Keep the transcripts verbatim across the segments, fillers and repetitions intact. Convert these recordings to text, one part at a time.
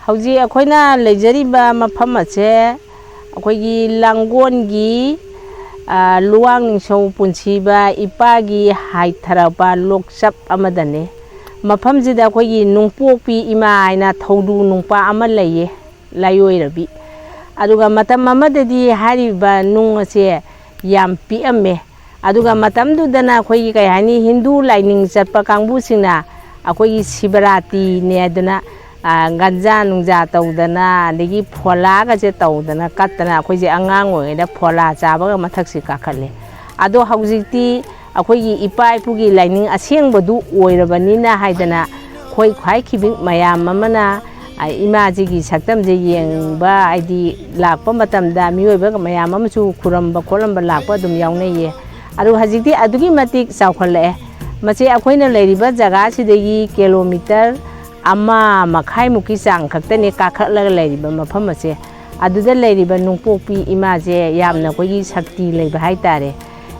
ꯍꯧꯖꯤꯛ ꯑꯩꯈꯣꯏꯅ ꯂꯩꯖꯔꯤꯕ ꯃꯐꯝ ꯑꯁꯦ ꯑꯩꯈꯣꯏꯒꯤ ꯂꯥꯡꯒꯣꯜꯒꯤ, ꯑ, ꯂꯨꯋꯥꯡ ꯅꯤꯡꯊꯧ ꯄꯨꯟꯁꯤꯕ ꯏꯄꯥꯒꯤ ꯍꯥꯏꯊꯔꯛꯄ ꯂꯣꯛꯆꯞ ꯑꯃꯗꯅꯤ꯫ ꯃꯐꯝꯁꯤꯗ ꯑꯩꯈꯣꯏꯒꯤ ꯅꯨꯡꯄꯣꯛꯄꯤ ꯏꯃꯥ ꯍꯥꯏꯅ ꯊꯧꯗꯨ ꯅꯨꯡꯄꯥ ꯑꯃ ꯂꯩꯌꯦ, ꯂꯥꯏꯑꯣꯏꯔꯕꯤ꯫ ꯑꯗꯨꯒ ꯃꯇꯝ ꯑꯃꯗꯗꯤ ꯍꯥꯏꯔꯤꯕ ꯅꯨꯡ ꯑꯁꯦ ꯌꯥꯝ ꯄꯤꯛꯑꯝꯃꯦ꯫ ꯑꯗꯨꯒ ꯃꯇꯝꯗꯨꯗꯅ ꯑꯩꯈꯣꯏꯒꯤ ꯀꯩ ꯍꯥꯏꯅꯤ, ꯍꯤꯟꯗꯨ ꯂꯥꯏꯅꯤꯡ ꯆꯠꯄ ꯀꯥꯡꯕꯨꯁꯤꯡꯅ ꯑꯩꯈꯣꯏꯒꯤ ꯁꯤꯕꯔꯥꯇꯤꯅꯦ ꯑꯗꯨꯅ, ꯑ, ꯒꯟꯖꯥ ꯅꯨꯡꯖꯥ ꯇꯧꯗꯅ, ꯑꯗꯒꯤ ꯐꯣꯂꯥꯒꯁꯦ ꯇꯧꯗꯅ ꯀꯠꯇꯅ, ꯑꯩꯈꯣꯏꯁꯦ ꯑꯉꯥꯡ ꯑꯣꯏꯔꯤꯉꯩꯗ ꯐꯣꯂꯥ ꯆꯥꯕꯒ ꯃꯊꯛꯁꯤ ꯀꯥꯈꯠꯂꯦ꯫ ꯑꯗꯣ ꯍꯧꯖꯤꯛꯇꯤ ꯑꯩꯈꯣꯏꯒꯤ ꯏꯄꯥ ꯏꯄꯨꯒꯤ ꯂꯥꯏꯅꯤꯡ ꯑꯁꯦꯡꯕꯗꯨ ꯑꯣꯏꯔꯕꯅꯤꯅ ꯍꯥꯏꯗꯅ, ꯑꯩꯈꯣꯏ ꯈ꯭ꯋꯥꯏ ꯈꯤꯕꯤꯛ ꯃꯌꯥꯝ ꯑꯃꯅ, ꯑ, ꯏꯃꯥꯁꯤꯒꯤ ꯁꯛꯇꯝꯁꯦ ꯌꯦꯡꯕ, ꯍꯥꯏꯗꯤ ꯂꯥꯛꯄ ꯃꯇꯝꯗ ꯃꯤꯑꯣꯏꯕ ꯃꯌꯥꯝ ꯑꯃꯁꯨ ꯈꯨꯔꯝꯕ ꯈꯣꯠꯂꯝꯕ ꯂꯥꯛꯄ ꯑꯗꯨꯝ ꯌꯥꯎꯅꯩꯌꯦ꯫ ꯑꯗꯨꯒ ꯍꯧꯖꯤꯛꯇꯤ ꯑꯗꯨꯛꯀꯤ ꯃꯇꯤꯛ ꯆꯥꯎꯈꯠꯂꯛꯑꯦ꯫ ꯃꯁꯤ ꯑꯩꯈꯣꯏꯅ ꯂꯩꯔꯤꯕ ꯖꯒꯥꯁꯤꯗꯒꯤ ꯀꯤꯂꯣꯃꯤꯇꯔ ꯑꯃ ꯃꯈꯥꯏꯃꯨꯛꯀꯤ ꯆꯥꯡ ꯈꯛꯇꯅꯦ ꯀꯥꯈꯠꯂꯒ ꯂꯩꯔꯤꯕ ꯃꯐꯝ ꯑꯁꯦ꯫ ꯑꯗꯨꯗ ꯂꯩꯔꯤꯕ ꯅꯨꯡꯄꯣꯛꯄꯤ ꯏꯃꯥꯁꯦ ꯌꯥꯝꯅ ꯑꯩꯈꯣꯏꯒꯤ ꯁꯛꯇꯤ ꯂꯩꯕ ꯍꯥꯏꯇꯥꯔꯦ꯫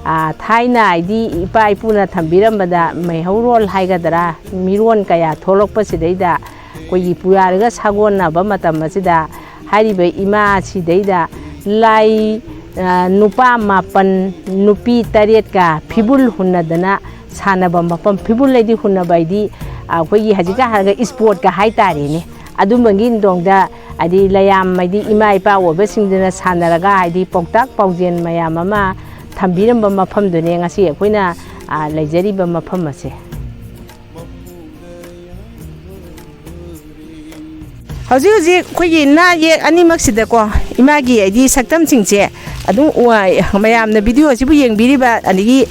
ꯑ, ꯊꯥꯏꯅ ꯍꯥꯏꯗꯤ ꯏꯄꯥ ꯏꯄꯨꯅ ꯊꯝꯕꯤꯔꯝꯕꯗ ꯃꯩꯍꯧꯔꯣꯜ ꯍꯥꯏꯒꯗ꯭ꯔꯥ, ꯃꯤꯔꯣꯟ ꯀꯌꯥ ꯊꯣꯛꯂꯛꯄꯁꯤꯗꯩꯗ ꯑꯩꯈꯣꯏꯒꯤ ꯄꯨꯌꯥꯔꯤꯒ ꯁꯥꯒꯣꯟꯅꯕ ꯃꯇꯝ ꯑꯁꯤꯗ ꯍꯥꯏꯔꯤꯕ ꯏꯃꯥꯁꯤꯗꯩꯗ ꯂꯥꯏ, ꯑ, ꯅꯨꯄꯥ ꯃꯥꯄꯟ, ꯅꯨꯄꯤ ꯇꯔꯦꯠꯀ ꯐꯤꯕꯨꯜ ꯍꯨꯟꯅꯗꯅ ꯁꯥꯟꯅꯕ ꯃꯐꯝ, ꯐꯤꯕꯨꯜ ꯍꯥꯏꯗꯤ ꯍꯨꯟꯅꯕ ꯍꯥꯏꯗꯤ, ꯑ, ꯑꯩꯈꯣꯏꯒꯤ ꯍꯧꯖꯤꯛꯀ ꯍꯥꯏꯔꯒ ꯏꯁꯄꯣꯔꯠꯀ ꯍꯥꯏꯇꯥꯔꯦꯅꯦ꯫ ꯑꯗꯨꯝꯕꯒꯤ ꯗꯣꯡꯗ ꯍꯥꯏꯗꯤ ꯂꯩꯌꯥꯝ ꯍꯥꯏꯗꯤ ꯏꯃꯥ ꯏꯄꯥ ꯑꯣꯏꯕꯁꯤꯡꯗꯨꯅ ꯁꯥꯟꯅꯔꯒ ꯍꯥꯏꯗꯤ ꯄꯥꯎꯇꯥꯛ ꯄꯥꯎꯖꯦꯜ ꯃꯌꯥꯝ ꯑꯃ ꯊꯝꯕꯤꯔꯝꯕ ꯃꯐꯝꯗꯨꯅꯦ ꯉꯁꯤ ꯑꯩꯈꯣꯏꯅ, ꯑ, ꯂꯩꯖꯔꯤꯕ ꯃꯐꯝ ꯑꯁꯦ꯫ ꯍꯧꯖꯤꯛ ꯍꯧꯖꯤꯛ ꯑꯩꯈꯣꯏꯒꯤ ꯅꯥꯠ ꯌꯦꯛ ꯑꯅꯤꯃꯛꯁꯤꯗꯀꯣ ꯏꯃꯥꯒꯤ ꯍꯥꯏꯗꯤ ꯁꯛꯇꯝꯁꯤꯡꯁꯦ ꯑꯗꯨꯝ ꯎ-, ꯃꯌꯥꯝꯅ ꯚꯤꯗꯤꯑꯣ ꯑꯁꯤꯕꯨ ꯌꯦꯡꯕꯤꯔꯤꯕ ꯑꯗꯒꯤ,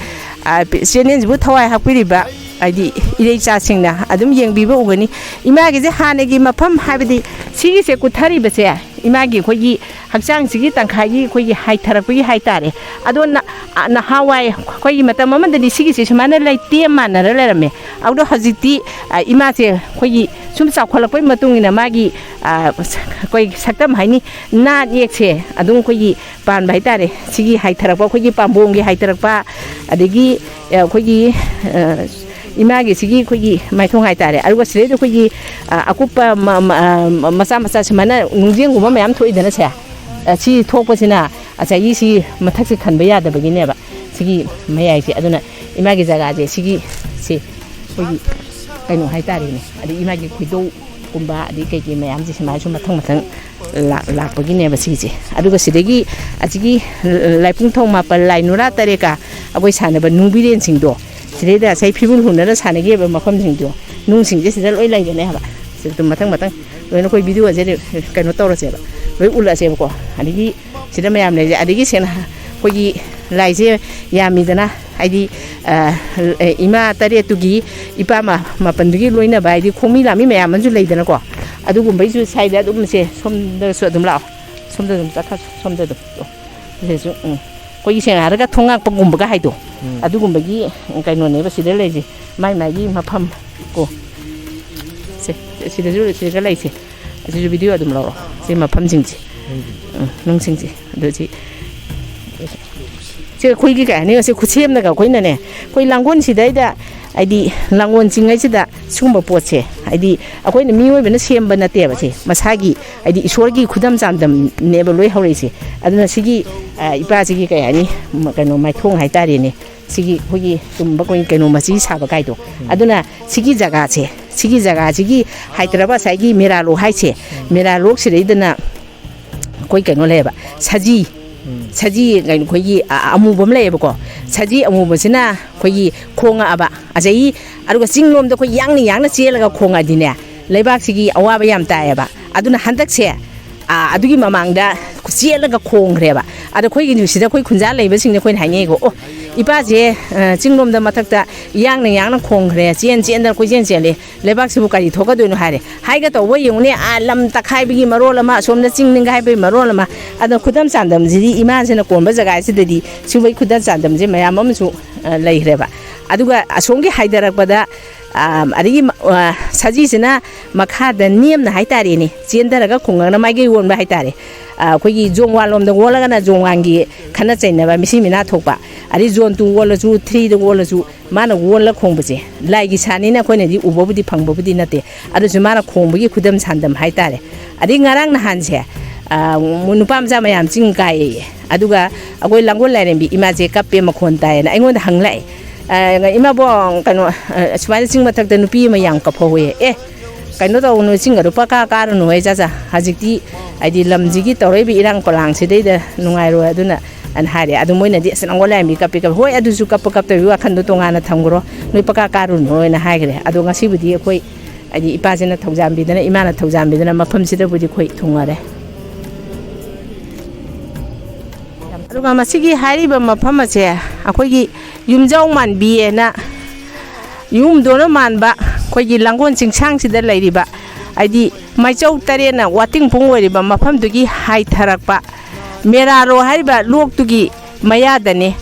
ꯑ, ꯆꯦꯅꯦꯜꯁꯤꯕꯨ ꯊꯋꯥꯏ ꯍꯥꯞꯄꯤꯔꯤꯕ ꯍꯥꯏꯗꯤ ꯏꯔꯩꯆꯥꯁꯤꯡꯅ ꯑꯗꯨꯝ ꯌꯦꯡꯕꯤꯕ ꯎꯒꯅꯤ꯫ ꯏꯃꯥꯒꯤꯁꯦ ꯍꯥꯟꯅꯒꯤ ꯃꯐꯝ ꯍꯥꯏꯕꯗꯤ ꯁꯤꯒꯤꯁꯦ ꯀꯨꯊꯔꯤꯕꯁꯦ ꯏꯃꯥꯒꯤ ꯑꯩꯈꯣꯏꯒꯤ ꯍꯛꯆꯥꯡꯁꯤꯒꯤ ꯇꯪꯈꯥꯏꯒꯤ ꯑꯩꯈꯣꯏꯒꯤ ꯍꯥꯏꯊꯔꯛꯄꯒꯤ ꯍꯥꯏꯇꯥꯔꯦ꯫ ꯑꯗꯣ ꯅ-, ꯑ, ꯅꯍꯥꯟꯋꯥꯏ ꯑꯩꯈꯣꯏꯒꯤ ꯃꯇꯝ ꯑꯃꯗꯗꯤ ꯁꯤꯒꯤꯁꯦ ꯁꯨꯃꯥꯏꯅ ꯂꯩꯇꯦꯝ ꯃꯥꯟꯅꯔ ꯂꯩꯔꯝꯃꯦ꯫ ꯑꯗꯣ ꯍꯧꯖꯤꯛꯇꯤ, ꯑ, ꯏꯃꯥꯁꯦ ꯑꯩꯈꯣꯏꯒꯤ ꯁꯨꯝ ꯆꯥꯎꯈꯠꯂꯛꯄꯒꯤ ꯃꯇꯨꯡ ꯏꯟꯅ ꯃꯥꯒꯤ, ꯑ, ꯑꯩꯈꯣꯏ ꯁꯛꯇꯝ ꯍꯥꯏꯅꯤ, ꯅꯥꯠ ꯌꯦꯛꯁꯦ ꯑꯗꯨꯝ ꯑꯩꯈꯣꯏꯒꯤ ꯄꯥꯟꯕ ꯍꯥꯏꯇꯥꯔꯦ꯫ ꯁꯤꯒꯤ ꯍꯥꯏꯊꯔꯛꯄ, ꯑꯩꯈꯣꯏꯒꯤ ꯄꯥꯝꯕꯣꯝꯒꯤ ꯍꯥꯏꯊꯔꯛꯄ, ꯑꯗꯒꯤ, ꯑ, ꯑꯩꯈꯣꯏꯒꯤ, ꯑ, ꯏꯃꯥꯒꯤ ꯁꯤꯒꯤ ꯑꯩꯈꯣꯏꯒꯤ ꯃꯥꯏꯊꯣꯡ ꯍꯥꯏꯇꯥꯔꯦ꯫ ꯑꯗꯨꯒ ꯁꯤꯗꯩꯗ ꯑꯩꯈꯣꯏꯒꯤ, ꯑ, ꯑꯀꯨꯞꯄ ꯃ-, ꯃ-, ꯑ, ꯃꯆꯥ ꯃꯆꯥ ꯁꯨꯃꯥꯏꯅ ꯅꯨꯡꯖꯦꯡꯒꯨꯝꯕ ꯃꯌꯥꯝ ꯊꯣꯛꯏꯗꯅ ꯁꯦ꯫ ꯑ, ꯁꯤ ꯊꯣꯛꯄꯁꯤꯅ ꯉꯁꯥꯏꯒꯤ ꯁꯤ ꯃꯊꯛꯁꯦ ꯈꯟꯕ ꯌꯥꯗꯕꯒꯤꯅꯦꯕ꯫ ꯁꯤꯒꯤ ꯃꯌꯥꯏꯁꯦ꯫ ꯑꯗꯨꯅ ꯏꯃꯥꯒꯤ ꯖꯒꯥꯁꯦ ꯁꯤꯒꯤ, ꯁꯤ ꯑꯩꯈꯣꯏꯒꯤ ꯀꯩꯅꯣ ꯍꯥꯏꯇꯥꯔꯦꯅꯦ꯫ ꯑꯗꯩ ꯏꯃꯥꯒꯤ ꯈꯣꯏꯗꯧꯒꯨꯝꯕ, ꯑꯗꯩ ꯀꯩꯀꯩ ꯃꯌꯥꯝꯁꯦ ꯁꯨꯃꯥꯏꯅ ꯁꯨꯝ ꯃꯊꯪ ꯃꯊꯪ ꯂꯥꯛ-, ꯂꯥꯛꯄꯒꯤꯅꯦꯕ ꯁꯤꯒꯤꯁꯦ꯫ ꯑꯗꯨꯒ ꯁꯤꯗꯒꯤ ꯑꯁꯤꯒꯤ ꯂꯥꯏꯄꯨꯡꯊꯧ ꯃꯥꯄꯜ, ꯂꯥꯏ ꯅꯨꯔꯥ ꯇꯔꯦꯠꯀ ꯑꯩꯈꯣꯏ ꯁꯥꯟꯅꯕ ꯅꯨꯡꯕꯤꯔꯦꯟꯁꯤꯡꯗꯣ, ꯁꯤꯗꯩꯗ ꯉꯁꯥꯏ ꯐꯤꯕꯨꯜ ꯍꯨꯟꯅꯔ ꯁꯥꯟꯅꯈꯤꯕ ꯃꯐꯝꯁꯤꯡꯗꯣ, ꯅꯨꯡꯁꯤꯡꯁꯦ ꯁꯤꯗ ꯂꯣꯏ ꯂꯩꯒꯅꯤ ꯍꯥꯏꯕ꯫ ꯁꯤꯗ ꯑꯗꯨꯝ ꯃꯊꯪ ꯃꯊꯪ ꯂꯣꯏꯅ ꯑꯩꯈꯣꯏ ꯚꯤꯗꯤꯑꯣꯁꯦ ꯀꯩꯅꯣ ꯇꯧꯔꯁꯦꯕ, ꯂꯣꯏ ꯎꯠꯂꯁꯦꯕꯀꯣ꯫ ꯑꯗꯒꯤ ꯁꯤꯗ ꯃꯌꯥꯝ ꯂꯩꯔꯤꯁꯦ꯫ ꯑꯗꯒꯤ ꯁꯦꯡꯅ ꯑꯩꯈꯣꯏꯒꯤ ꯂꯥꯏꯁꯦ ꯌꯥꯝꯃꯤꯗꯅ, ꯍꯥꯏꯗꯤ, ꯑ, ꯏꯃꯥ ꯇꯔꯦꯠꯇꯨꯒꯤ, ꯏꯄꯥ ꯃꯥ-, ꯃꯥꯄꯟꯗꯨꯒꯤ ꯂꯣꯏꯅꯕ, ꯍꯥꯏꯗꯤ ꯈꯣꯡꯃꯤ ꯂꯥꯃꯤ ꯃꯌꯥꯝ ꯑꯃꯁꯨ ꯂꯩꯗꯅꯀꯣ꯫ ꯑꯗꯨꯒꯨꯝꯕꯩꯁꯨ ꯁꯥꯏꯗ ꯑꯗꯨꯝ ꯁꯦ, ꯁꯣꯝꯗꯁꯨ ꯑꯗꯨꯝ ꯂꯥꯛꯑꯣ꯫ ꯁꯣꯝꯗ ꯑꯗꯨꯝ ꯆꯠꯈ꯭ꯔꯁꯤ, ꯁꯣꯝꯗ ꯑꯗꯨꯝ꯫ ꯁꯤꯗꯁꯨ, ꯎꯝ꯫ ꯑꯩꯈꯣꯏꯒꯤ ꯁꯦꯡꯅ ꯍꯥꯏꯔꯒ ꯊꯣꯡꯉꯥꯛꯄꯒꯨꯝꯕꯒ ꯍꯥꯏꯗꯣ, ꯎꯝ꯫ ꯑꯗꯨꯒꯨꯝꯕꯒꯤ ꯀꯩꯅꯣꯅꯦꯕ ꯁꯤꯗ ꯂꯩꯔꯤꯁꯦ꯫ ꯃꯥꯏ ꯃꯥꯏꯒꯤ ꯃꯐꯝ ꯀꯣ꯫ ꯁꯦ, ꯁꯤꯗꯁꯨ, ꯁꯤꯗꯒ ꯂꯩꯁꯦ꯫ ꯑꯁꯤꯁꯨ ꯚꯤꯗꯤꯑꯣ ꯑꯗꯨꯝ ꯂꯧꯔꯣ꯫ ꯁꯤ ꯃꯐꯝꯁꯤꯡꯁꯦ꯫ ꯎꯝ, ꯅꯨꯡꯁꯤꯡꯁꯦ꯫ ꯑꯗꯨ ꯁꯤ, ꯁꯤ ꯑꯩꯈꯣꯏꯒꯤ ꯀꯩ ꯍꯥꯏꯅꯤ, ꯁꯤ ꯈꯨꯠꯁꯦꯝꯅꯒ ꯑꯩꯈꯣꯏꯅꯅꯦ, ꯑꯩꯈꯣꯏ ꯂꯥꯡꯒꯣꯜ ꯁꯤꯗꯩꯗ, ꯍꯥꯏꯗꯤ ꯂꯥꯡꯒꯣꯜ ꯆꯤꯡꯉꯩꯁꯤꯗ ꯁꯤꯒꯨꯝꯕ ꯄꯣꯠꯁꯦ, ꯍꯥꯏꯗꯤ ꯑꯩꯈꯣꯏꯅ ꯃꯤꯑꯣꯏꯕꯅ ꯁꯦꯝꯕ ꯅꯠꯇꯦꯕ ꯁꯦ, ꯃꯁꯥꯒꯤ, ꯍꯥꯏꯗꯤ ꯏꯁꯣꯔꯒꯤ ꯈꯨꯗꯝ ꯆꯥꯡꯗꯝꯅꯦꯕ ꯂꯣꯏ ꯍꯧꯔꯛꯏꯁꯦ꯫ ꯑꯗꯨꯅ ꯁꯤꯒꯤ, ꯑ, ꯏꯄꯥꯁꯤꯒꯤ ꯀꯩ ꯍꯥꯏꯅꯤ, ꯃ-, ꯀꯩꯅꯣ, ꯃꯥꯏꯊꯣꯡ ꯍꯥꯏꯇꯥꯔꯦꯅꯦ, ꯁꯤꯒꯤ ꯑꯩꯈꯣꯏꯒꯤ ꯆꯨꯝꯕ ꯀꯩ-, ꯀꯩꯅꯣ ꯃꯆꯤ ꯁꯥꯕ ꯀꯥꯏꯗꯣ꯫ ꯎꯝ꯫ ꯑꯗꯨꯅ ꯁꯤꯒꯤ ꯖꯒꯥꯁꯦ, ꯁꯤꯒꯤ ꯖꯒꯥꯁꯤꯒꯤ ꯍꯥꯏꯗ꯭ꯔꯕꯥꯠ ꯉꯁꯥꯏꯒꯤ ꯃꯦꯔꯥ ꯂꯣꯛ ꯍꯥꯏꯁꯦ, ꯎꯝ꯫ ꯃꯦꯔꯥ ꯂꯣꯛꯁꯤꯗꯩꯗꯅ ꯑꯩꯈꯣꯏ ꯀꯩꯅꯣ ꯂꯩꯌꯦꯕ, ꯁꯖꯤ꯫ ꯎꯝ꯫ ꯁꯖꯤ ꯀꯩꯅꯣ ꯑꯩꯈꯣꯏꯒꯤ, ꯑ-, ꯑꯃꯨꯕ ꯑꯃ ꯂꯩꯌꯦꯕꯀꯣ꯫ ꯁꯖꯤ ꯑꯃꯨꯕꯁꯤꯅ ꯑꯩꯈꯣꯏꯒꯤ ꯈꯣꯡꯉꯛꯑꯕ, ꯑꯗꯒꯤ, ꯑꯗꯨꯒ ꯆꯤꯡꯂꯣꯝꯗ ꯑꯩꯈꯣꯏ ꯌꯥꯡꯅ ꯌꯥꯡꯅ ꯆꯦꯜꯂꯒ ꯈꯣꯡꯉꯛꯑꯗꯤꯅꯦ, ꯂꯩꯕꯥꯛꯁꯤꯒꯤ ꯑꯋꯥꯕ ꯌꯥꯝ ꯇꯥꯏꯌꯦꯕ꯫ ꯑꯗꯨꯅ ꯍꯟꯗꯛꯁꯦ, ꯑ, ꯑꯗꯨꯒꯤ ꯃꯃꯥꯡꯗ ꯆꯦꯜꯂꯒ ꯈꯣꯡꯈ꯭ꯔꯦꯕ꯫ ꯑꯗ ꯑꯩꯈꯣꯏꯒꯤ ꯁꯤꯗ ꯑꯩꯈꯣꯏ ꯈꯨꯟꯖꯥ ꯂꯩꯕꯁꯤꯡꯅ ꯑꯩꯈꯣꯏꯅ ꯍꯥꯏꯅꯩꯀꯣ, "ꯑꯣ, ꯏꯄꯥꯁꯦ, ꯑ, ꯆꯤꯡꯂꯣꯝꯗ ꯃꯊꯛꯇ ꯌꯥꯡꯅ ꯌꯥꯡꯅ ꯈꯣꯡꯈ꯭ꯔꯦ, ꯆꯦꯟ ꯆꯦꯟꯗꯅ ꯀꯣꯏꯆꯦꯟ ꯆꯦꯜꯂꯦ, ꯂꯩꯕꯥꯛꯁꯤꯕꯨ ꯀꯔꯤ ꯊꯣꯛꯀꯗꯣꯏꯅꯣ?" ꯍꯥꯏꯔꯦ꯫ ꯍꯥꯏꯒ ꯇꯧꯕ ꯌꯦꯡꯉꯨꯅꯦ, ꯑꯥ, ꯂꯝ ꯇꯛꯈꯥꯏꯕꯒꯤ ꯃꯔꯣꯜ ꯑꯃ, ꯑꯁꯣꯝꯗ ꯆꯤꯡ ꯅꯤꯡꯈꯥꯏꯕꯒꯤ ꯃꯔꯣꯜ ꯑꯃ꯫ ꯑꯗ ꯈꯨꯗꯝ ꯆꯥꯡꯗꯝꯁꯤꯗꯤ ꯏꯃꯥꯁꯤꯅ ꯀꯣꯟꯕ ꯖꯒꯥꯁꯤꯗꯗꯤ ꯁꯤꯒꯨꯝꯕꯒꯤ ꯈꯨꯗꯝ ꯆꯥꯡꯗꯝꯁꯦ ꯃꯌꯥꯝ ꯑꯃꯁꯨ, ꯑ, ꯂꯩꯈ꯭ꯔꯦꯕ꯫ ꯑꯗꯨꯒ ꯑꯁꯣꯝꯒꯤ ꯍꯥꯏꯊꯔꯛꯄꯗ, ꯑꯗꯒꯤ ꯁꯖꯤꯁꯤꯅ ꯃꯈꯥꯗ ꯅꯦꯝꯅ ꯍꯥꯏꯇꯥꯔꯦꯅꯦ, ꯆꯦꯟꯊꯔꯒ ꯈꯨꯡꯒꯪꯅ ꯃꯥꯏꯀꯩ ꯑꯣꯟꯕ ꯍꯥꯏꯇꯥꯔꯦ꯫ ꯑꯩꯈꯣꯏꯒꯤ ꯖꯣꯡ ꯋꯥꯟ ꯂꯣꯝꯗ ꯑꯣꯜꯂꯒꯅ ꯖꯣꯡ ꯋꯥꯟꯒꯤ ꯈꯠꯅ ꯆꯩꯅꯕ, ꯃꯤꯁꯤ ꯃꯤꯅꯥ ꯊꯣꯛꯄ, ꯑꯗꯩ ꯖꯣꯟ ꯇꯨ ꯑꯣꯜꯂꯁꯨ, ꯊ꯭ꯔꯤꯗ ꯑꯣꯜꯂꯁꯨ, ꯃꯥꯅ ꯑꯣꯜꯂ ꯈꯣꯡꯕꯁꯦ ꯂꯥꯏꯒꯤ ꯁꯥꯅꯤꯅ ꯑꯩꯈꯣꯏꯅꯗꯤ ꯎꯕꯕꯨꯗꯤ ꯐꯪꯕꯕꯨꯗꯤ ꯅꯠꯇꯦ꯫ ꯑꯗꯨꯁꯨ ꯃꯥꯅ ꯈꯣꯡꯕꯒꯤ ꯈꯨꯗꯝ ꯁꯥꯟꯗꯝ ꯍꯥꯏꯇꯥꯔꯦ꯫ ꯑꯗꯩ ꯉꯔꯥꯡ ꯅꯍꯥꯟꯁꯦ, ꯅꯨꯄꯥ ꯃꯆꯥ ꯃꯌꯥꯝ ꯆꯤꯡ ꯀꯥꯏꯌꯦ꯫ ꯑꯗꯨꯒ ꯑꯩꯈꯣꯏ ꯂꯥꯡꯒꯣꯜ ꯂꯥꯏꯔꯦꯝꯕꯤ ꯏꯃꯥꯁꯦ ꯀꯞꯄꯦ, ꯃꯈꯣꯟ ꯇꯥꯏꯌꯦꯅ ꯑꯩꯉꯣꯟꯗ ꯍꯪꯂꯛꯑꯦ꯫ "ꯏꯃꯥꯕꯣ, ꯀꯩꯅꯣ, ꯁꯨꯃꯥꯏꯅ ꯆꯤꯡ ꯃꯊꯛꯇ ꯅꯨꯄꯤ ꯑꯃ ꯌꯥꯝ ꯀꯞꯍꯧꯋꯦ"꯫ "ꯑꯦ, ꯀꯩꯅꯣ ꯇꯧꯅꯨ, ꯆꯤꯡꯒꯗꯣ ꯄꯀꯥ ꯀꯥꯔꯨꯅꯨ ꯍꯣꯏ ꯆꯥꯆꯥ, ꯍꯧꯖꯤꯛꯇꯤ ꯍꯥꯏꯗꯤ ꯂꯝꯁꯤꯒꯤ ꯇꯧꯔꯛꯏꯕ ꯏꯔꯥꯡ ꯄꯂꯥꯡꯁꯤꯗꯩꯗ ꯅꯨꯡꯉꯥꯏꯔꯣꯏ", ꯑꯗꯨꯅ ꯑꯅ ꯍꯥꯏꯔꯦ꯫ ꯑꯗꯨ ꯃꯣꯏꯅꯗꯤ, "ꯑꯁ, ꯅꯪꯉꯣꯟ ꯂꯥꯏꯔꯦꯝꯕꯤ ꯀꯞꯄꯤ ꯀꯞꯄꯤ"꯫ "ꯍꯣꯏ, ꯑꯗꯨꯁꯨ ꯀꯞꯄ ꯀꯞꯇꯕꯒꯤ ꯋꯥꯈꯟꯗꯣ ꯇꯣꯉꯥꯟꯅ ꯊꯝꯈ꯭ꯔꯣ, ꯅꯣꯏ ꯄꯀꯥ ꯀꯥꯔꯨꯅꯨꯅ" ꯍꯥꯏꯈ꯭ꯔꯦ꯫ ꯑꯗꯣ ꯉꯁꯤꯕꯨꯗꯤ ꯑꯩꯈꯣꯏ ꯍꯥꯏꯗꯤ ꯏꯄꯥꯁꯤꯅ ꯊꯧꯖꯥꯟꯕꯤꯗꯅ, ꯏꯃꯥꯅ ꯊꯧꯖꯥꯟꯕꯤꯗꯅ ꯃꯐꯝꯁꯤꯗꯕꯨꯗꯤ ꯑꯩꯈꯣꯏ ꯊꯨꯡꯉꯔꯦ꯫ ꯑꯗꯨꯒ ꯃꯁꯤꯒꯤ ꯍꯥꯏꯔꯤꯕ ꯃꯐꯝ ꯑꯁꯦ ꯑꯩꯈꯣꯏꯒꯤ ꯌꯨꯝꯖꯥꯎ ꯃꯥꯟꯕꯤ ꯍꯥꯏꯅ ꯌꯨꯝꯗꯣꯅ ꯃꯥꯟꯕ ꯑꯩꯈꯣꯏꯒꯤ ꯂꯥꯡꯒꯣꯜ ꯆꯤꯡꯁꯥꯡꯁꯤꯗ ꯂꯩꯔꯤꯕ, ꯍꯥꯏꯗꯤ ꯃꯥꯏꯆꯧ ꯇꯔꯦꯠꯅ ꯋꯥꯇꯤꯡ ꯄꯨꯡ ꯑꯣꯏꯔꯤꯕ ꯃꯐꯝꯗꯨꯒꯤ ꯍꯥꯏꯊꯔꯛꯄ ꯃꯦꯔꯥꯔꯣ ꯍꯥꯏꯔꯤꯕ ꯂꯣꯛꯇꯨꯒꯤ ꯃꯌꯥꯗꯅꯤ꯫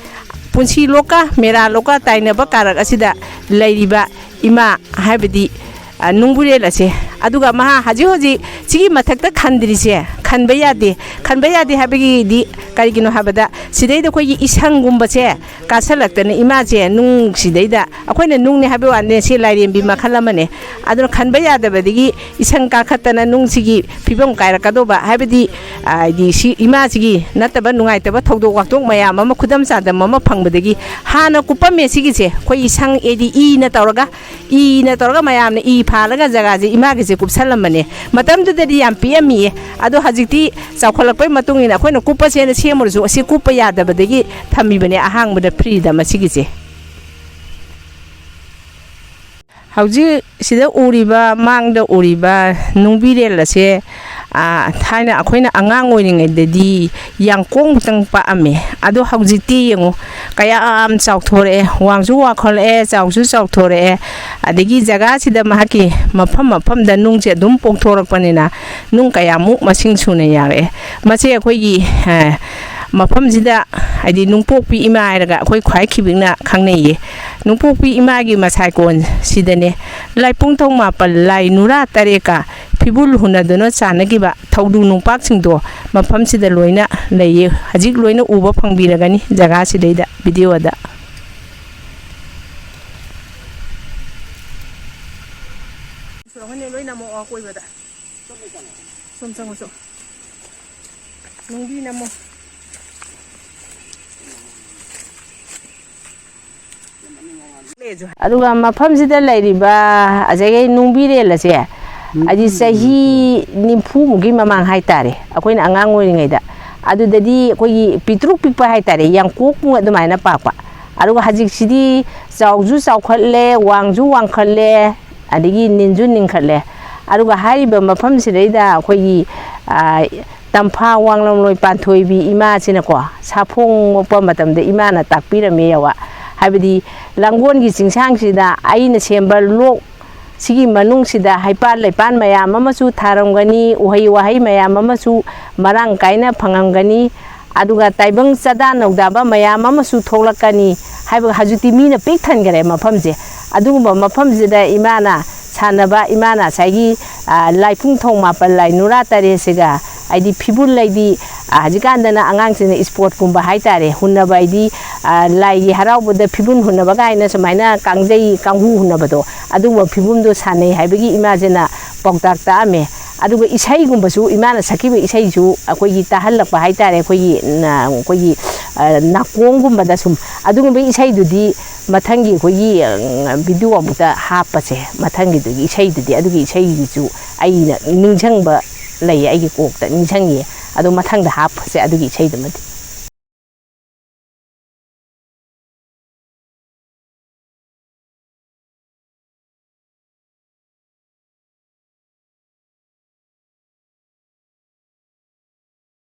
ꯄꯨꯟꯁꯤ ꯂꯣꯛꯀ ꯃꯦꯔꯥ ꯂꯣꯛꯀ ꯇꯥꯏꯅꯕ ꯀꯥꯔꯛ ꯑꯁꯤꯗ ꯂꯩꯔꯤꯕ ꯏꯃꯥ ꯍꯥꯏꯕꯗꯤ, ꯑ, ꯅꯨꯡꯕꯨꯔꯦꯜ ꯑꯁꯦ꯫ ꯑꯗꯨꯒ ꯃꯍꯥꯛ ꯍꯧꯖꯤꯛ ꯍꯧꯖꯤꯛ ꯁꯤꯒꯤ ꯃꯊꯛꯇ ꯈꯟꯗ꯭ꯔꯤꯁꯦ ꯈꯟꯕ ꯌꯥꯗꯦ꯫ ꯈꯟꯕ ꯌꯥꯗꯦ ꯍꯥꯏꯕꯒꯤꯗꯤ ꯀꯔꯤꯒꯤꯅꯣ ꯍꯥꯏꯕꯗ, ꯁꯤꯗꯩꯗ ꯑꯩꯈꯣꯏꯒꯤ ꯏꯁꯪꯒꯨꯝꯕꯁꯦ ꯀꯥꯁꯜꯂꯛꯇꯅ ꯏꯃꯥꯁꯦ ꯅꯨꯡꯁꯤꯗꯩꯗ, ꯑꯩꯈꯣꯏꯅ ꯅꯨꯡꯅꯦ ꯍꯥꯏꯕ ꯋꯥꯅꯦ, ꯁꯤ ꯂꯥꯏꯔꯦꯝꯕꯤ ꯃꯈꯜ ꯑꯃꯅꯦ꯫ ꯑꯗꯨꯅ ꯈꯟꯕ ꯌꯥꯗꯕꯗꯒꯤ ꯏꯁꯪ ꯀꯥꯈꯠꯇꯅ ꯅꯨꯡꯁꯤꯒꯤ ꯐꯤꯕꯝ ꯀꯥꯏꯔꯛꯀꯗꯧꯕ, ꯍꯥꯏꯕꯗꯤ, ꯍꯥꯏꯗꯤ ꯁꯤ ꯏꯃꯥꯁꯤꯒꯤ ꯅꯠꯇꯕ ꯅꯨꯡꯉꯥꯏꯇꯕ ꯊꯧꯗꯣꯛ ꯋꯥꯊꯣꯛ ꯃꯌꯥꯝ ꯑꯃ, ꯈꯨꯗꯝ ꯆꯥꯡꯗꯝ ꯑꯃ ꯐꯪꯕꯗꯒꯤ ꯍꯥꯟꯅ ꯀꯨꯞꯄꯝꯃꯦ ꯁꯤꯒꯤꯁꯦ꯫ ꯑꯩꯈꯣꯏꯒꯤ ꯁꯪ ꯑꯦꯗꯤ ꯏꯅ ꯇꯧꯔꯒ, ꯏꯅ ꯇꯧꯔꯒ ꯃꯌꯥꯝꯅ ꯏ ꯐꯥꯜꯂꯒ ꯖꯒꯥꯁꯦ ꯏꯃꯥꯒꯤꯁꯦ ꯀꯨꯞꯁꯜꯂꯝꯕꯅꯦ꯫ ꯃꯇꯝꯗꯨꯗꯗꯤ ꯌꯥꯝ ꯄꯤꯛꯑꯝꯃꯤꯌꯦ꯫ ꯑꯗꯣ ꯍꯧꯖꯤꯛꯇꯤ ꯆꯥꯎꯈꯠꯂꯛꯄꯩ ꯃꯇꯨꯡ ꯏꯟꯅ ꯑꯩꯈꯣꯏꯅ ꯀꯨꯞꯄꯁꯦꯅ ꯁꯦꯝꯃꯨꯔꯁꯨ ꯑꯁꯤ ꯀꯨꯞꯄ ꯌꯥꯗꯕꯗꯒꯤ ꯊꯝꯃꯤꯕꯅꯦ ꯑꯍꯥꯡꯕꯗ ꯐ꯭ꯔꯤꯗ ꯃꯁꯤꯒꯤꯁꯦ꯫ ꯍꯧꯖꯤꯛ ꯁꯤꯗ ꯎꯔꯤꯕ, ꯃꯥꯡꯗ ꯎꯔꯤꯕ ꯅꯨꯡꯕꯤꯔꯦꯜ ꯑꯁꯦ, ꯑꯥ, ꯊꯥꯏꯅ ꯑꯩꯈꯣꯏꯅ ꯑꯉꯥꯡ ꯑꯣꯏꯔꯤꯉꯩꯗꯗꯤ ꯌꯥꯡꯀꯣꯡ ꯈꯛꯇꯪ ꯄꯥꯛꯑꯝꯃꯦ꯫ ꯑꯗꯣ ꯍꯧꯖꯤꯛꯇꯤ ꯌꯦꯡꯉꯨ, ꯀꯌꯥꯝ ꯆꯥꯎꯊꯣꯔꯛꯑꯦ, ꯋꯥꯡꯁꯨ ꯋꯥꯡꯈꯠꯂꯛꯑꯦ, ꯆꯥꯎꯁꯨ ꯆꯥꯎꯊꯣꯔꯛꯑꯦ꯫ ꯑꯗꯒꯤ ꯖꯒꯥꯁꯤꯗ ꯃꯍꯥꯛꯀꯤ ꯃꯐꯝ ꯃꯐꯝꯗ ꯅꯨꯡꯁꯦ ꯑꯗꯨꯝ ꯄꯣꯛꯊꯣꯔꯛꯄꯅꯤꯅ ꯅꯨꯡ ꯀꯌꯥꯃꯨꯛ ꯃꯁꯤꯡ ꯁꯨꯅ ꯌꯥꯔꯛꯑꯦ꯫ ꯃꯁꯤ ꯑꯩꯈꯣꯏꯒꯤ, ꯑ, ꯃꯐꯝꯁꯤꯗ, ꯍꯥꯏꯗꯤ, ꯅꯨꯡꯄꯣꯛꯄꯤ ꯏꯃꯥ ꯍꯥꯏꯔꯒ ꯑꯩꯈꯣꯏ ꯈ꯭ꯋꯥꯏ ꯈꯤꯕꯤꯛꯅ ꯈꯪꯅꯩꯌꯦ꯫ ꯅꯨꯡꯄꯣꯛꯄꯤ ꯏꯃꯥꯒꯤ ꯃꯁꯥꯏꯀꯣꯟꯁꯤꯗꯅꯦ, ꯂꯥꯏꯄꯨꯡꯊꯧ ꯃꯥꯄꯜ, ꯂꯥꯏ ꯅꯨꯔꯥ ꯇꯔꯦꯠꯀ ꯐꯤꯕꯨꯜ ꯍꯨꯟꯅꯗꯨꯅ ꯆꯥꯟꯅꯈꯤꯕ ꯊꯧꯗꯨ ꯅꯨꯡꯄꯥꯛꯁꯤꯡꯗꯣ ꯃꯐꯝꯁꯤꯗ ꯂꯣꯏꯅ ꯂꯩꯌꯦ꯫ ꯍꯧꯖꯤꯛ ꯂꯣꯏꯅ ꯎꯕ ꯐꯪꯕꯤꯔꯒꯅꯤ ꯖꯒꯥꯁꯤꯗꯩꯗ, ꯚꯤꯗꯤꯑꯣꯗ꯫ ꯁꯣꯔꯣꯛ ꯍꯣꯏꯅꯦ ꯂꯣꯏ ꯅꯝꯃꯛꯑꯣ ꯑꯀꯣꯏꯕꯗ꯫ ꯁꯣꯝ ꯆꯪꯉꯨ ꯆꯣ꯫ ꯅꯨꯡꯕꯤ ꯅꯝꯃꯣ꯫ ꯑꯗꯨꯒ ꯃꯐꯝꯁꯤꯗ ꯂꯩꯔꯤꯕ ꯑꯁꯤꯒꯤ ꯅꯨꯡꯕꯤꯔꯦꯜ ꯑꯁꯦ, ꯍꯥꯏꯗꯤ ꯆꯍꯤ ꯅꯤꯐꯨꯃꯨꯛꯀꯤ ꯃꯃꯥꯡ ꯍꯥꯏꯇꯥꯔꯦ, ꯑꯩꯈꯣꯏꯅ ꯑꯉꯥꯡ ꯑꯣꯏꯔꯤꯉꯩꯗ, ꯑꯗꯨꯗꯗꯤ ꯑꯩꯈꯣꯏꯒꯤ ꯄꯤꯛꯇ꯭ꯔꯨꯛ ꯄꯤꯛꯄ ꯍꯥꯏꯇꯥꯔꯦ, ꯌꯥꯡꯀꯣꯛꯃꯨꯛ ꯑꯗꯨꯃꯥꯏꯅ ꯄꯥꯛꯄ꯫ ꯑꯗꯨꯒ ꯍꯧꯖꯤꯛꯁꯤꯗꯤ ꯆꯥꯎꯁꯨ ꯆꯥꯎꯈꯠꯂꯦ, ꯋꯥꯡꯁꯨ ꯋꯥꯡꯈꯠꯂꯦ, ꯑꯗꯒꯤ ꯅꯤꯟꯁꯨ ꯅꯤꯟꯈꯠꯂꯦ꯫ ꯑꯗꯨꯒ ꯍꯥꯏꯔꯤꯕ ꯃꯐꯝꯁꯤꯗꯩꯗ ꯑꯩꯈꯣꯏꯒꯤ, ꯑ, ꯇꯝꯐꯥ ꯋꯥꯡꯂꯝꯂꯣꯏ ꯄꯥꯟꯊꯣꯏꯕꯤ ꯏꯃꯥꯁꯤꯅꯀꯣ, ꯁꯥꯐꯣꯡ ꯑꯣꯛꯄ ꯃꯇꯝꯗ ꯏꯃꯥꯅ ꯇꯥꯛꯄꯤꯔꯝꯃꯦ ꯌꯥꯋꯥ꯫ ꯍꯥꯏꯕꯗꯤ, ꯂꯥꯡꯒꯣꯜꯒꯤ ꯆꯤꯡꯁꯥꯡꯁꯤꯗ ꯑꯩꯅ ꯁꯦꯝꯕ ꯂꯣꯛ ꯁꯤꯒꯤ ꯃꯅꯨꯡꯁꯤꯗ ꯍꯩꯄꯥꯜ ꯂꯩꯄꯥꯜ ꯃꯌꯥꯝ ꯑꯃꯁꯨ ꯊꯥꯔꯝꯒꯅꯤ, ꯎꯍꯩ ꯋꯥꯍꯩ ꯃꯌꯥꯝ ꯑꯃꯁꯨ ꯃꯔꯥꯡ ꯀꯥꯏꯅ ꯐꯪꯉꯝꯒꯅꯤ, ꯑꯗꯨꯒ ꯇꯥꯏꯕꯪ ꯆꯥꯗꯥ ꯅꯧꯗꯥꯕ ꯃꯌꯥꯝ ꯑꯃꯁꯨ ꯊꯣꯛꯂꯛꯀꯅꯤ ꯍꯥꯏꯕ ꯍꯧꯖꯤꯛꯇꯤ ꯃꯤꯅ ꯄꯤꯛ ꯊꯟꯈꯔꯦ ꯃꯐꯝꯁꯦ꯫ ꯑꯗꯨꯒꯨꯝꯕ ꯃꯐꯝꯁꯤꯗ ꯏꯃꯥꯅ ꯁꯥꯟꯅꯕ, ꯏꯃꯥꯅ ꯉꯁꯥꯏꯒꯤ, ꯑ, ꯂꯥꯏꯄꯨꯡꯊꯧ ꯃꯥꯄꯜ, ꯂꯥꯏ ꯅꯨꯔꯥ ꯇꯔꯦꯠꯁꯤꯒ, ꯍꯥꯏꯗꯤ ꯐꯤꯕꯨꯜ ꯂꯩꯗꯤ, ꯑ, ꯍꯧꯖꯤꯛꯀꯥꯟꯗꯅ ꯑꯉꯥꯡꯁꯤꯡꯅ ꯏꯁꯄꯣꯔꯠꯀꯨꯝꯕ ꯍꯥꯏꯇꯥꯔꯦ, ꯍꯨꯟꯅꯕ ꯍꯥꯏꯗꯤ, ꯑ, ꯂꯥꯏꯒꯤ ꯍꯔꯥꯎꯕꯗ ꯐꯤꯕꯨꯜ ꯍꯨꯟꯅꯕ ꯀꯥꯏꯅ ꯁꯨꯃꯥꯏꯅ ꯀꯥꯡꯖꯩ ꯀꯥꯡꯍꯨ ꯍꯨꯟꯅꯕꯗꯣ, ꯑꯗꯨꯒꯨꯝꯕ ꯐꯤꯕꯨꯜꯗꯣ ꯁꯥꯟꯅꯩ ꯍꯥꯏꯕꯒꯤ ꯏꯃꯥꯁꯤꯅ ꯄꯥꯎꯇꯥꯛ ꯇꯥꯛꯑꯝꯃꯦ꯫ ꯑꯗꯨꯒ ꯏꯁꯩꯒꯨꯝꯕꯁꯨ, ꯏꯃꯥꯅ ꯁꯛꯈꯤꯕ ꯏꯁꯩꯁꯨ ꯑꯩꯈꯣꯏꯒꯤ ꯇꯥꯍꯜꯂꯛꯄ ꯍꯥꯏꯇꯥꯔꯦ, ꯑꯩꯈꯣꯏꯒꯤ ꯅ-, ꯑꯩꯈꯣꯏꯒꯤ, ꯑ, ꯅꯥꯀꯣꯡꯒꯨꯝꯕꯗ ꯁꯨꯝ꯫ ꯑꯗꯨꯒꯨꯝꯕ ꯏꯁꯩꯗꯨꯗꯤ ꯃꯊꯪꯒꯤ ꯑꯩꯈꯣꯏꯒꯤ, ꯑ, ꯚꯤꯗꯤꯑꯣ ꯑꯃꯨꯛꯇ ꯍꯥꯞꯄꯁꯦ, ꯃꯊꯪꯒꯤꯗꯨꯒꯤ ꯏꯁꯩꯗꯨꯗꯤ, ꯑꯗꯨꯒꯤ ꯏꯁꯩꯒꯤꯁꯨ ꯑꯩꯅ ꯅꯤꯡꯁꯤꯡꯕ ꯂꯩꯌꯦ, ꯑꯩꯒꯤ ꯀꯣꯛꯇ ꯅꯤꯡꯁꯤꯡꯉꯦ꯫ ꯑꯗꯣ ꯃꯊꯪꯗ ꯍꯥꯞꯄꯁꯦ ꯑꯗꯨꯒꯤ ꯏꯁꯩꯗꯨꯃꯗꯤ꯫